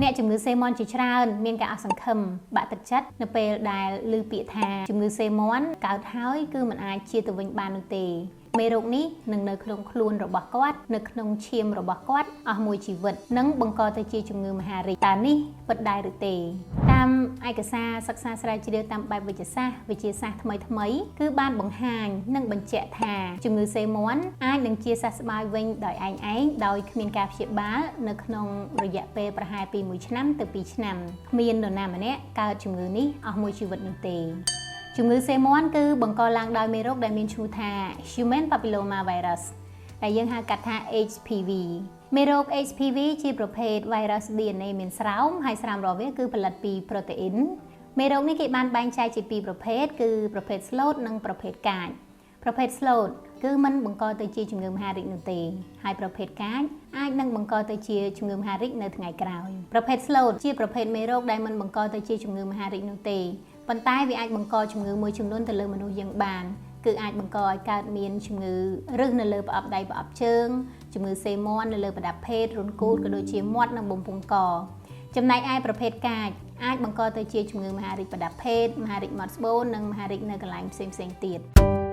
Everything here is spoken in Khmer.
អ្នកជំងឺសេមាន់ជាច្រើនមានការអស់សង្ឃឹមបាក់ទឹកចិត្តនៅពេលដែលឮពាក្យថាជំងឺសេមាន់កើតហើយគឺមិនអាចជាទៅវិញបាននោះទេមេរោគនេះនឹងនៅក្នុងខ្លួនរបស់គាត់នៅក្នុងឈាមរបស់គាត់អស់មួយជីវិតនិងបង្កទៅជាជំងឺមហារីកតើនេះពិតដែរឬទេតាមឯកសារសិក្សាស្រាវជ្រាវតាមបែបវិទ្យាសាស្ត្រវិទ្យាសាស្ត្រថ្មីថ្មីគឺបានបង្ហាញនិងបញ្ជាក់ថាជំងឺសេមាន់អាចនឹងជាសះស្បើយវិញដោយឯងឯងដោយគ្មានការព្យាបាលនៅក្នុងរយៈពេលប្រហែលពី1ឆ្នាំទៅ2ឆ្នាំគ្មាននរណាម្នាក់កើតជំងឺនេះអស់មួយជីវិតនោះទេជំងឺសេមាន់គឺបង្កឡើងដោយមេរោគដែលមានឈ្មោះថា Human Papilloma Virus ដែលយើងហៅកាត់ថា HPV មេរោគ HPV ជាប្រភេទ virus DNA មានស្រោមហើយស្រោមរបស់វាគឺផលិតពីប្រូតេអ៊ីនមេរោគនេះគេបានបែងចែកជាពីរប្រភេទគឺប្រភេទស្លូតនិងប្រភេទកាចប្រភេទស្លូតគឺមិនបង្កទៅជាជំងឺមហារីកនោះទេហើយប្រភេទកាចអាចនឹងបង្កទៅជាជំងឺមហារីកនៅថ្ងៃក្រោយប្រភេទស្លូតជាប្រភេទមេរោគដែលមិនបង្កទៅជាជំងឺមហារីកនោះទេប៉ុន្តែវាអាចបង្កជំងឺមួយចំនួនទៅលើមនុស្សយើងបានគឺអាចបង្កឲ្យកើតមានជំងឺរឹសនៅលើប្រអប់ដៃប្រអប់ជើងជំងឺសេមាន់នៅលើប្រដាប់ភេទរន្ធគូទក៏ដូចជាមាត់និងបំពង់កចំណែកឯប្រភេទកាចអាចបង្កទៅជាជំងឺមហារីកប្រដាប់ភេទមហារីកមាត់ស្បូននិងមហារីកនៅកន្លែងផ្សេងៗទៀត។